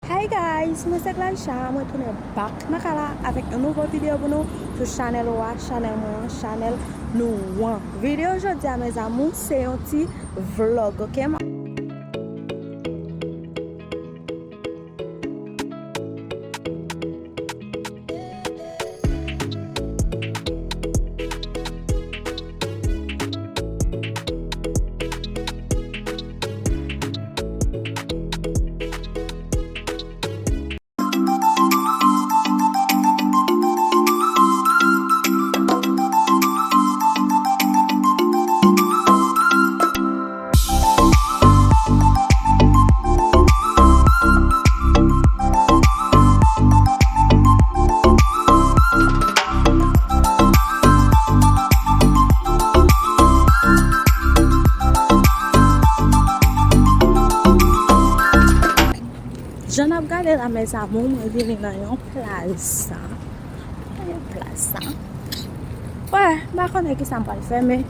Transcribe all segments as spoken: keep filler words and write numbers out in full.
Hey guys, mwen se Glaïcha, mwen tounen back nan kay la avèk yon nouvo videyo pou nou sou chanèl ou a, chanèl mwen an, chanèl nou an. Videyo jodi a, mes amours, se yon ti vlog, ok? Jan n ap gade la, mes amours, mwen vini nan yon plaza. Nan yon plaza. Wè, m pa konnen kisa m pral fè, men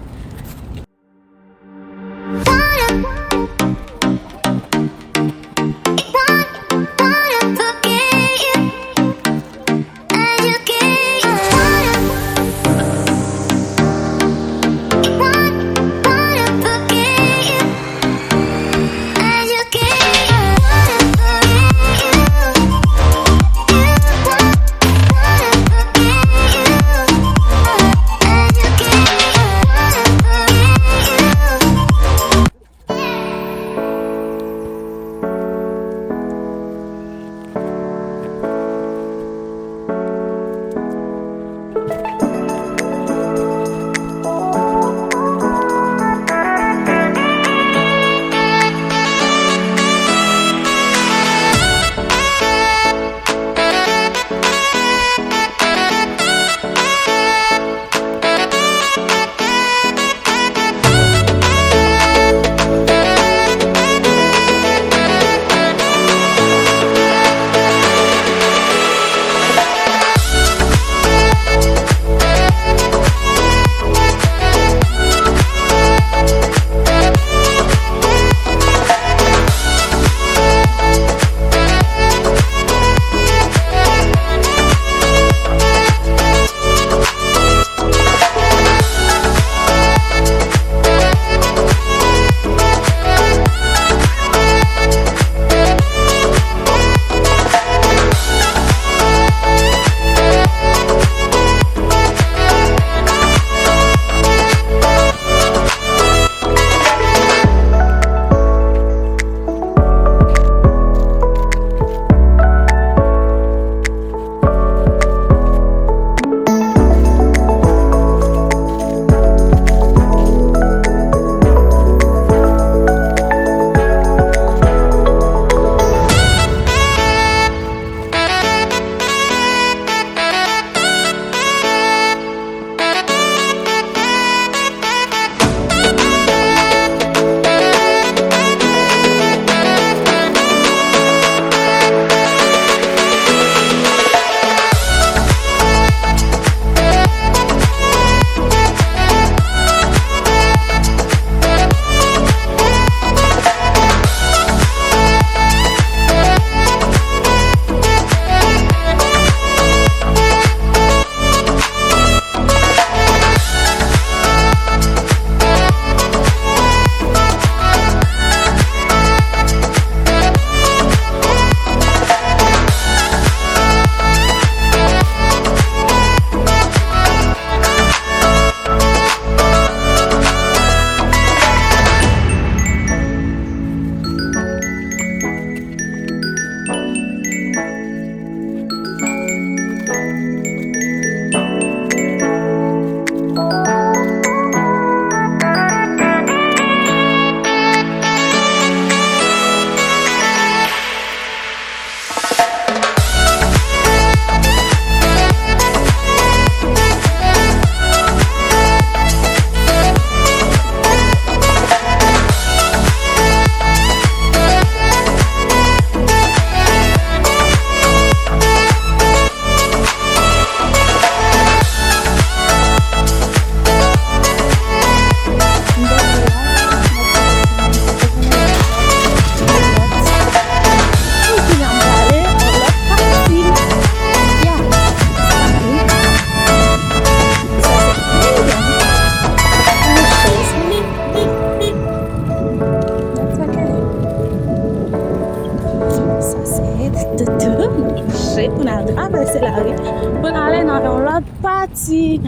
Toutou, nou kouche, pou n al travèse lari, pou n ale nan yon lòt pati.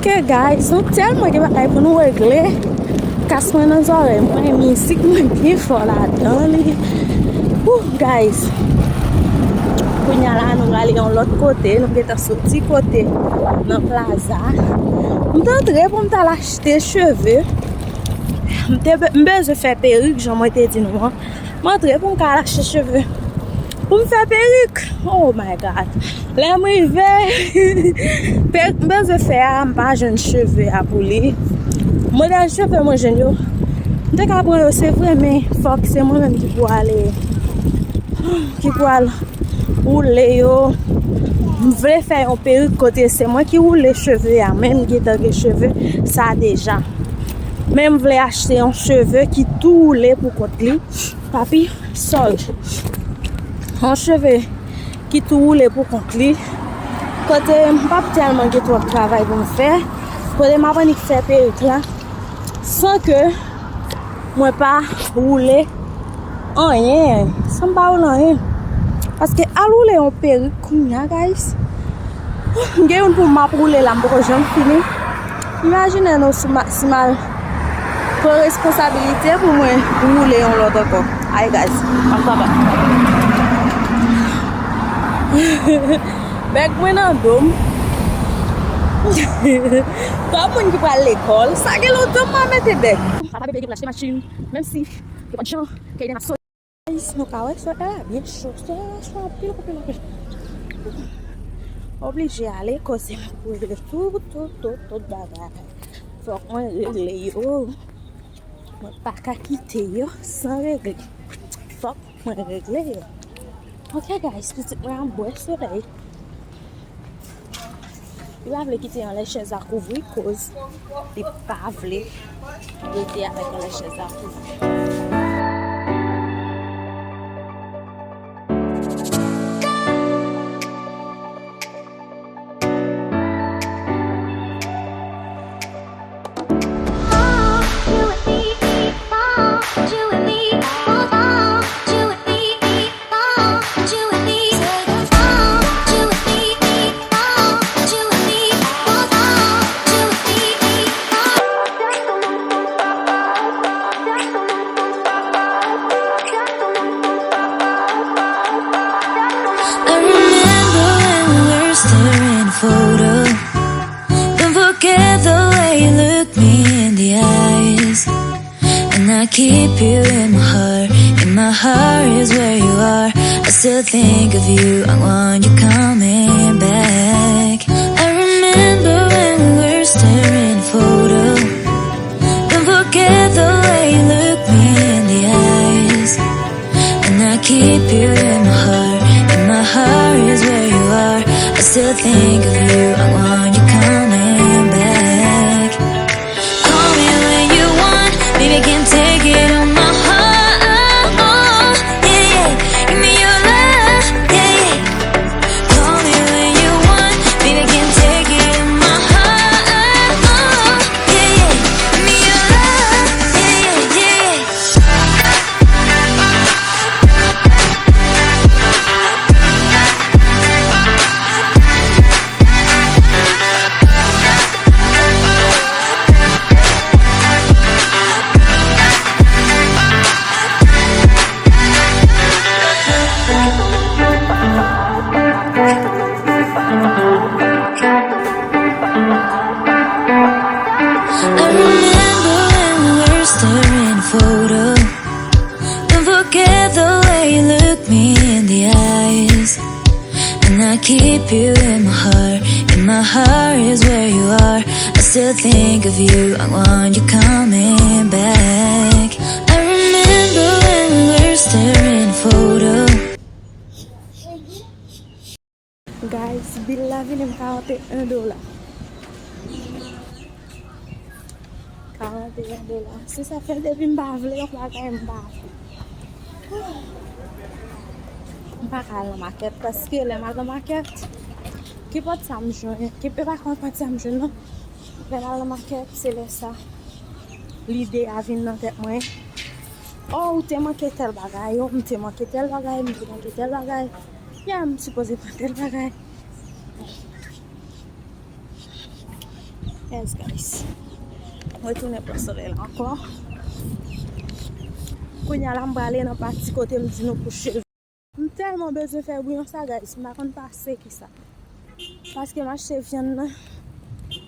Ok, guys, nou tèlman gen bagay pou nou regle. Kas mwen nan zòrèy mwen, mizik mwen byen fò ladan li. Ouh, guys. Kounye a la, nou prale yon lòt kote, nou gentan soti kote nan plaza. M t antre pou m t al achte cheve. M te be-, m bezwen fè perik, jan mwen te di nou an. M antre pou m ka al achte cheve. Pou m fè perik. Oh my God. Lè m rive, perik m bezwen fè a, m pa jwenn cheve a pou li. Modèl cheve mwen jwenn yo, m te ka pran yo, se vre, men fòk se mwen menm ki pou ale, ki pou al woule yo. M vle fè yon perik kote se mwen ki woule cheve a, men m gentan gen cheve sa deja. Men m vle achte yon cheve ki tou woule pou kont li. Papi, sorry. Yon cheve ki tou woule pou kont li. Kote m p ap tèlman gen twòp travay pou m fè. Kote m ap annik fè perik la. San ke mwen pa woule anyen. San m pa woule anyen. Paske al woule yon perik kounye a, guys. M gen youn pou m ap woule la, m poko janm fini. Imajine nou si ma-, si m al pran responsabilite pou mwen woule yon lòt ankò. Ay, guys, m ap kaba. Bèg mwen nan do m. Kòm moun ki pral lekòl, sa gen lontan m pa mete bèg. Papa bebe gen flash machin, menm si yo pa t jan, Kayden ap sot. Guys, nou ka wè solèy la byen cho. Solèy la cho anpil, anpil, anpil. Oblije ale, koze m ap regle tout, tout, tout, tout bagay. Fòk mwen regle yo. Mwen pa ka kite yo san regle. Fòk mwen regle yo. Ok, guys, pitit mwen ap bwè solèy. Li pa vle kite anlè chèz la kouvri koz li pa vle rete avèk anlè chèz la kouvri. I remember when we were staring at a photo. Don't forget the way you look me in the eyes. And I keep you in my heart. In my heart is where you are. I still think of you. I want you coming back. I remember when we were staring at a photo. Don't forget the way you look me in the eyes. And I keep you in my heart. In my heart is where you are. I still think of you. I want you coming back. Call me when you want, baby, can take it on my heart. Yeah, yeah. Give me your love, yeah, yeah. Call me when you want, baby, can take it on my heart. Yeah, yeah. Give me your love, yeah, yeah, yeah. I remember when we were staring at a photo. Don't forget the way you look me in the eyes. And I keep you in my heart. In my heart is where you are. I still think of you. I want you coming back. I remember when we were staring at a photo. Guys, bil la vin m karannteyen dola. Karannteyen dola. Si sa fè depi m pa vle yon bagay, m pa vle. M pa ka al nan makèt paske lè m al nan makèt, ki pòt sa m jwenn, ki, e pa konn pòt sa m jwenn non. Lè m al nan makèt, se lè sa lide a vin nan tèt mwen. Oh, ou te manke tèl bagay, oh, m te manke tèl bagay, m te manke tèl bagay. Ya, m sipoze pran tèl bagay. Yes, guys. Mwen retounen pran solèy la ankò. Kounye a la, m prale nan pati kote m di nou kouche. M tèlman bezwen fè bouyon sa, guys, m pa konn pase kisa. Paske m achte vyann nan,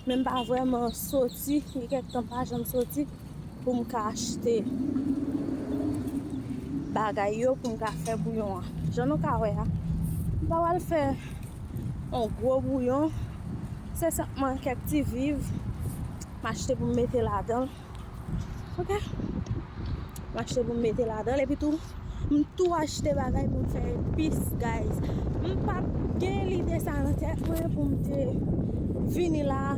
men m pa vrèman soti, gen kèk tan m pa janm soti pou m ka achte bagay yo, pou m ka fè bouyon an. Jan nou ka wè a, m pa pral fè yon gwo bouyon, se senpman kèk ti viv m achte pou m mete ladan l. Ok? M achte pou m mete ladan l. Epi tou, m tou achte bagay pou m fè epis, guys. M pa t gen lide sa nan tèt mwen pou m te vini la,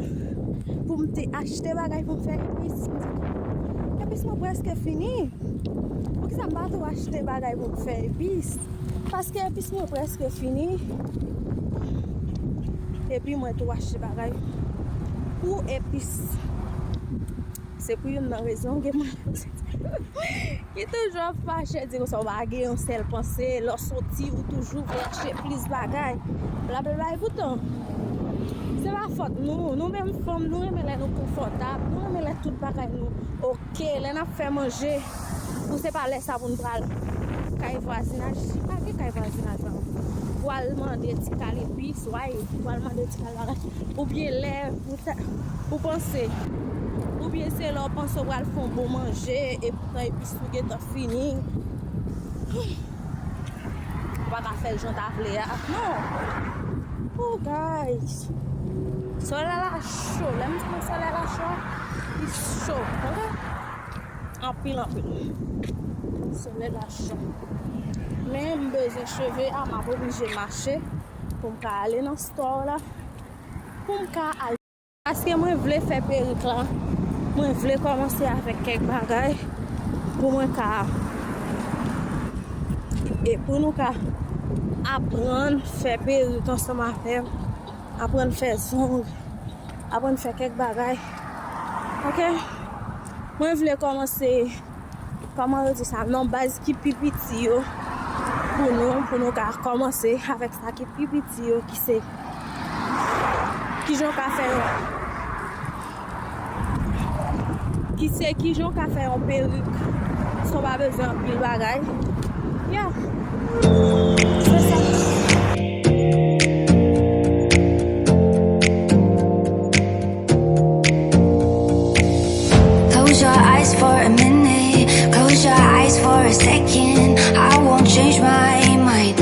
pou m te achte bagay pou m fè epis. M di, epis mwen prèske fini. Poukisa m pa tou achte bagay pou m fè epis? Paske epis mwen prèske fini. Epi mwen tou achte bagay pou epis. Se pou youn nan rezon gen moun ki toujou ap fache, di konsa ou pa gen yon sèl panse, lè w soti ou toujou vle achte plis bagay. Blablabla, e poutan, se pa fòt nou. Nou menm fanm, nou renmen lè nou konfòtab, nou renmen lè tout bagay nou oke. Lè n ap fè manje, pou se pa lè sa pou n pral kay vwazinaj, pa gen kay vwazinaj la. Pou al mande ti kal epis, way, pou al mande ti kal bagay. Oubyen lè ou ta, ou panse, oubyen se lè w panse w pral fè yon bon manje, epoutan epis ou gentan fini. Ou pa ka fè l jan w ta vle a. Non. Oh, guys. Solèy la cho. Lè m di nou solèy la cho, li cho. Ok? Anpil, anpil. Solèy la cho. Men m bezwen cheve a, m ap oblije mache pou m ka ale nan store la. Pou m ka al. Paske mwen vle fè perik la, mwen vle kòmanse avèk kèk bagay pou mwen ka, e pou nou ka aprann fè perik ansanm avè m, aprann fè zong, aprann fè kèk bagay. Ok? Mwen vle kòmanse kòman yo di sa, nan baz ki pi piti yo, pou nou, pou nou ka kòmanse avèk sa ki pi piti yo, ki se, kijan w ka fè yon, ki se, kijan w ka fè yon perik san w pa bezwen anpil bagay. Yeah. Se sa. Close your eyes for a minute. Close your eyes for a second. I won't change my mind.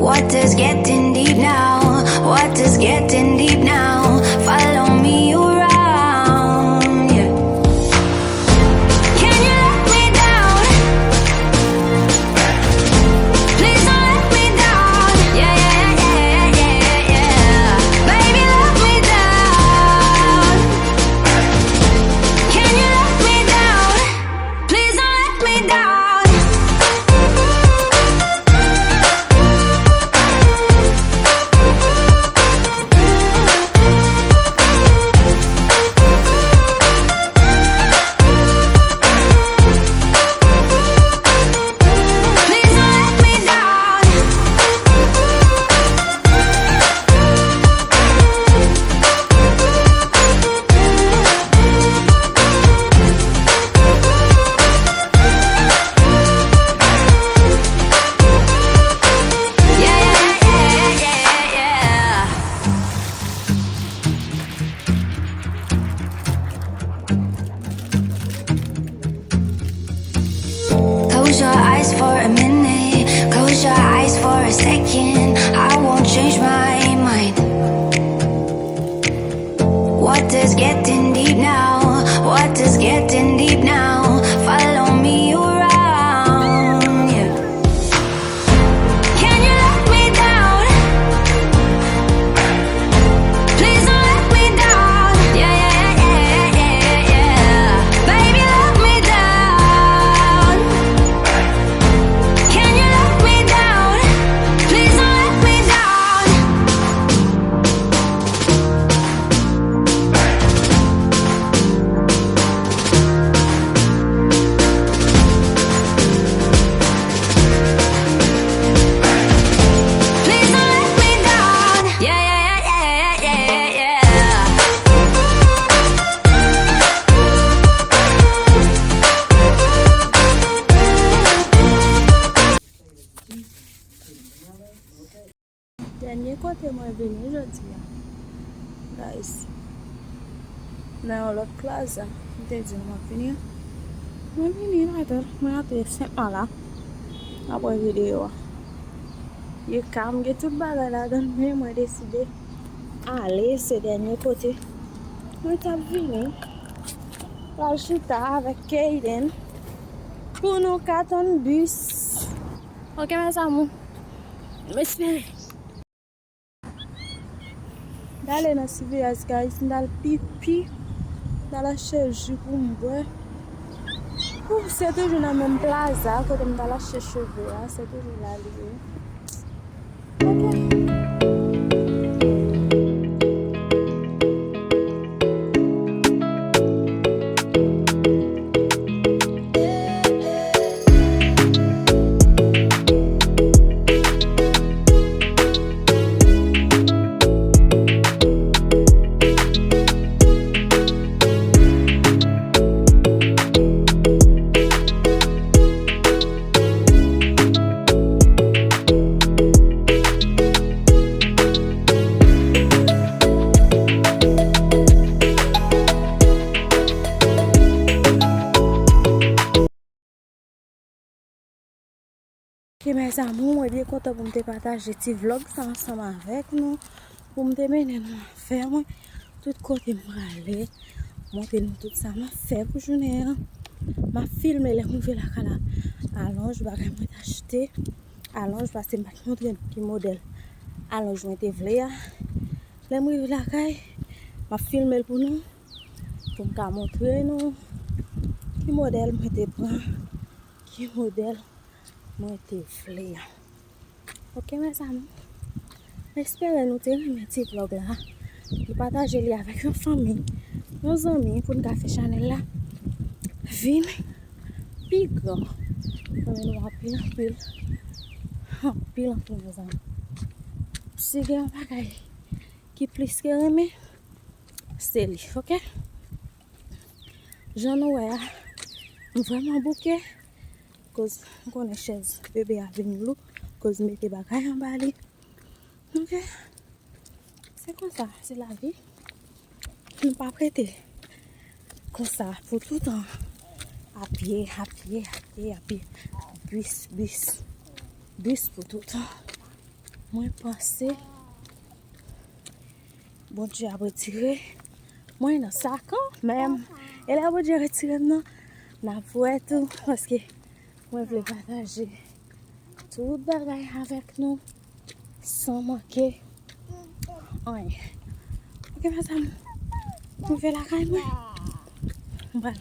Water's getting deep now. Water's getting deep now. Follow me around. Yeah. Can you let me down? Please don't let me down. Yeah, yeah, yeah, yeah, yeah, yeah. Baby, let me down. Can you let me down? Please don't let me down. Dènye kote mwen vini jodi a, guys, nan yon lòt plaza, m te di nou m ap vini an. Mwen vini ladan l, mwen antre senpman la. Apre videyo a, gen ka, m gen tout bagay ladan l, men mwen deside ale, se dènye kote mwen t ap vini. Pral chita avèk Kayden pou nou ka tann bis. Ok, mes amours. M espere. M t ale nan C V S, guys, m t al pipi, m t al achte ji pou m bwè. Ou, se toujou nan menm plaza kote m t al achte cheve a, se toujou la li ye. Ok. Ok, mes amours, mwen byen kontan pou m te pataje ti vlog sa ansanm avèk nou, pou m te mennen nou avè mwen tout kote m prale, montre nou tout sa m ap fè pou jounen an. M ap filme lè m rive lakay la, alonj, bagay mwen t achte, alonj, paske m pa t montre nou ki modèl alonj mwen te vle a. Lè m rive lakay, m ap filme l pou nou, pou m ka montre nou ki modèl mwen te pran, ki modèl mwen te vle a. Ok, mes amours. M espere nou te renmen ti vlog la. Nou pataje li avèk yon fanmi, yon zanmi, pou n ka fè chanèl la vin pi gran. Mwen renmen nou anpil, anpil. Anpil, anpil, mes amours. Si gen yon bagay ki plis ke renmen, se li, ok? Jan nou wè a, m vrèman bouke, koz m konnen chèz bebe a vin lou, koz m mete bagay anba li. Ok? Se konsa, se lavi. Nou p ap rete konsa pou toutan. A pye, a pye, a pye, a pye. Bis, bis. Bis pou toutan. Mwen panse Bondye ap retire mwen nan sa kanmenm. E lè Bondye retire m nan, n ap wè tou, paske mwen vle pataje tout bagay avèk nou san manke anyen. Ok, mes amours, m rive lakay mwen. M pral